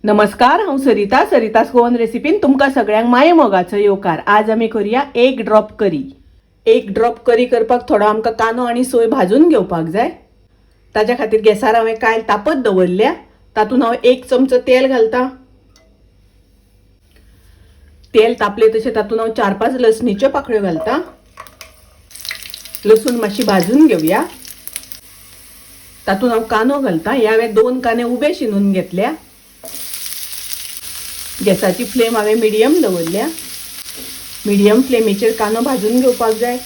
नमस्कार, हांव सरिता. सरितास गोवन रेसिपीन तुमकां सगळ्यांक माये मोगाचो येवकार. आज आमी करूया एक ड्रॉप करी. एक ड्रॉप करी करपाक थोडो आमकां कांदो आनी सोय भाजून घेवपाक जाय. ताज्या खातीर गॅसार हांवें कायल तापत दवरल्या. तातूंत हांव 1 चमचो तेल घालता. तेल तापले तशें तातूंत हांव 4-5 लसणीच्यो पाकळ्यो घालता. लसूण मातशी भाजून घेवया. तातूंत हांव कांदो घालता. हे हांवें 2 कांदे उबे शिनून घेतल्या. गॅसाची फ्लेम हांवें मिडियम दवरल्या. मिडियम फ्लेमीचेर कांदो भाजून घेवपाक जाय.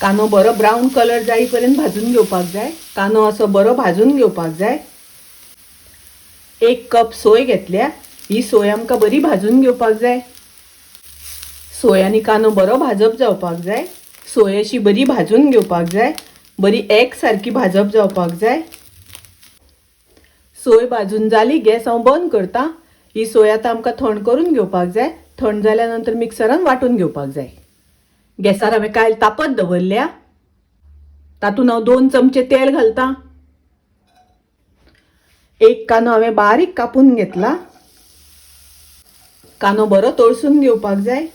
कांदो बरो ब्रावन कलर जाई पर्यंत भाजून घेवपाक जाय. कांदो असो बरो भाजून घेवपाक जाय. 1 कप सोय घेतल्या. ही सोय आमकां बरी भाजून घेवपाक जाय. सोय आनी कांदो बरो भाजप जावपाक जाय. सोय अशी बरी भाजून घेवपाक जाय. बरी एक सारकी भाजप जावपाक जाय. सोय भाजून जाली, गॅस हांव बंद करता. ही सोय आतां आमकां थंड करून घेवपाक जाय. थंड जाल्या नंतर मिक्सरान वांटून घेवपाक जाय. गॅसार हांवें कायल तापत दवरल्या. तातूंत हांव 2 चमचे तेल घालता. 1 कांदो हांवें बारीक कापून घेतला. कांदो बरो तळसून घेवपाक जाय.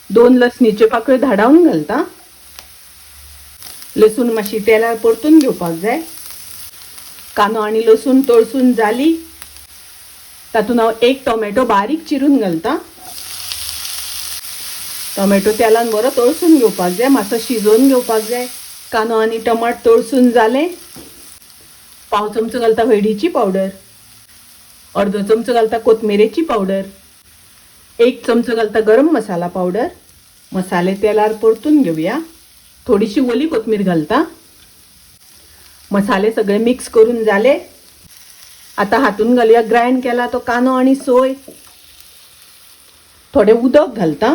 2 लसणीच्यो पाकळ्यो धाडावन घालता. लसूण मातशी तेलार परतून घेवपाक जाय. कांदो आनी लसूण तळसून जाली, तातूंत हांव 1 टोमॅटो बारीक चिरून घालता. टोमॅटो तेलान बरो तळसून घेवपाक जाय. मातसो शिजोवन घेवपाक जाय. कांदो आनी टमाट तळसून जालें. 1/4 चमचो घालता हळदीची पावडर, 1/2 चमचो घालता कोथमिरेची पावडर, 1 चमचो घालता गरम मसाला पावडर. मसाले तेलार परतून घेवया. थोडीशी ओली कोथमीर घालता. मसाले सगळे मिक्स करून जाले. आता हातून घालुया ग्रायंड केला तो कांदो आनी सोय. थोडें उदक घालता.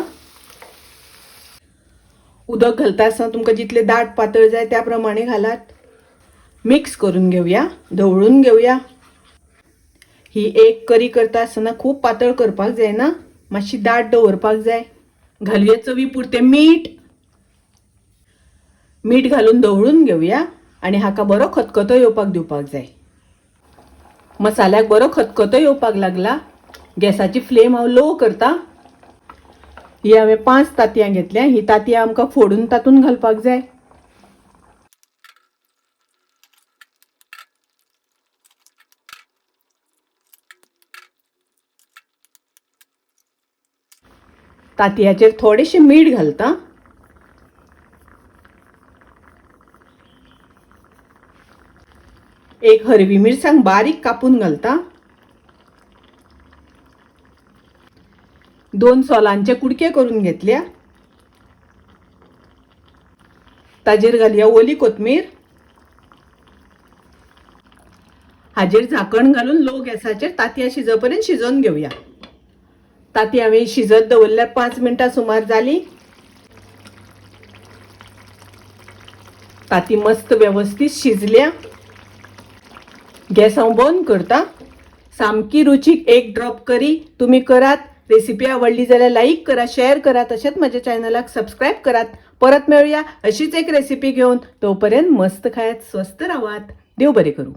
उदक घालता आसतना तुमकां जितले दाट पातळ जाय त्या प्रमाणे घालात. मिक्स करून घेवया, धवळून घेवया. ही एक करी करता आसतना खूब पातळ करपाक जायना, मातशी दाट दवरपाक जाय. घालुया चवी पुरतें मीठ. मीठ घालून धवळून घेवया आनी हाका बरो खतखतो येवपाक दिवपाक जाय. मसाल्याक बरो खतखतो येवपाक लागला. गॅसाची फ्लेम हांव लो करता. ही हांवें 5 तांतयां घेतल्या. ही तांतयां आमकां फोडून तातूंत घालपाक जाय. तांतयाचेर थोडेशें मीठ घालता. 1 हरवी मिरसांग बारीक कापून घालता. 2 सोलांचे कुडके करून घेतल्या. ताजेर घालया ओली कोथमीर. हाजेर झाकण घालून लो गॅसाचेर तांतयां शिजपर्यंत शिजोवन घेवया. तांतयां हांवें शिजत दवरल्यार 5 मिनटां सुमार जाली. तांती मस्त वेवस्थीत शिजल्या. गॅस हांव बंद करता. सामकी रुचीक एक ड्रॉप करी तुमी करात. रेसिपी आवडली जाल्यार लाईक करा, शेअर करा, तशेंच म्हज्या चॅनलाक सबस्क्रायब करात. परत मेळुया अशीच एक रेसिपी घेवन. तोपर्यंत मस्त खायात, स्वस्थ रावात. देव बरें करूं.